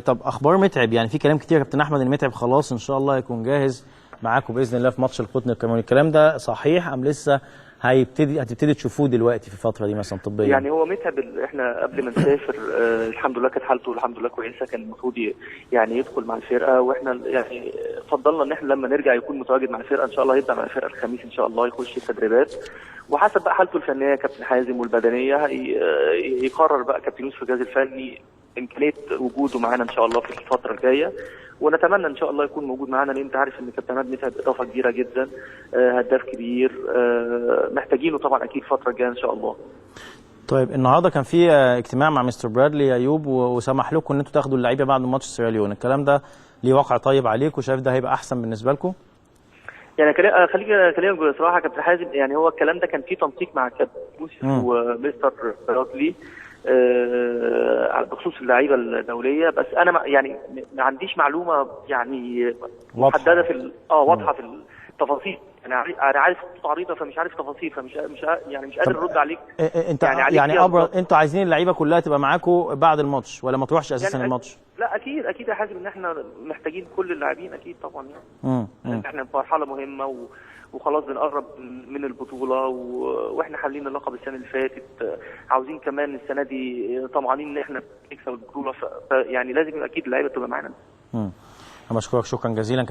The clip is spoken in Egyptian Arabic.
طب اخبار متعب، يعني في كلام كتير يا كابتن احمد ان متعب خلاص ان شاء الله هيكون جاهز معاكم باذن الله في ماتش القطن الكاميروني، الكلام ده صحيح ام لسه هتبتدي تشوفوه دلوقتي في الفترة دي مثلا طبيا؟ يعني هو متعب احنا قبل ما نسافر الحمد لله كانت حالته الحمد لله كويسة، كان المفروض يعني يدخل مع الفرقة، واحنا يعني فضلنا ان احنا لما نرجع يكون متواجد مع الفرقة ان شاء الله، يبدا مع الفرقة الخميس ان شاء الله يخش التدريبات، وحسب بقى حالته الفنية كابتن حازم والبدنيه يقرر بقى كابتن يوسف الجهاز الفني امكانية وجوده معانا ان شاء الله في الفترة الجاية، ونتمنى ان شاء الله يكون موجود معانا، لان انت عارف ان كابتن عماد متعب اضافه كبيرة جدا، هداف كبير، محتاجينه طبعا اكيد الفترة الجاية ان شاء الله. طيب النهارده كان في اجتماع مع مستر برادلي يا ايوب، وسمح لكم ان انتوا تاخدوا اللعيبة بعد ماتش سيراليون، الكلام ده ليه وقع طيب عليكم؟ وشايف ده هيبقى احسن بالنسبة لكم؟ يعني خليك اكلمك بصراحة كابتن حازم، يعني هو الكلام ده كان فيه تنسيق مع كابتن يوسف ومستر برادلي بخصوص اللعيبة الدولية، بس انا يعني ما عنديش معلومة يعني محددة في واضحة في التفاصيل، انا عارف خطوط عريضة فمش عارف تفاصيل، فمش مش يعني مش قادر ارد عليك. انت يعني انتوا عايزين اللعيبة كلها تبقى معاكم بعد الماتش ولا ما تروحش اساسا يعني الماتش؟ لا اكيد اكيد يا حازم ان احنا محتاجين كل اللاعبين اكيد طبعا، يعني احنا في مرحلة مهمة وخلاص بنقرب من البطولة، واحنا حالين اللقب السنة اللي فاتت، عاوزين كمان السنة دي طمعانين ان احنا نكسب البطولة، يعني لازم اكيد اللعيبة تبقى معانا. انا بشكرك شكرا جزيلا.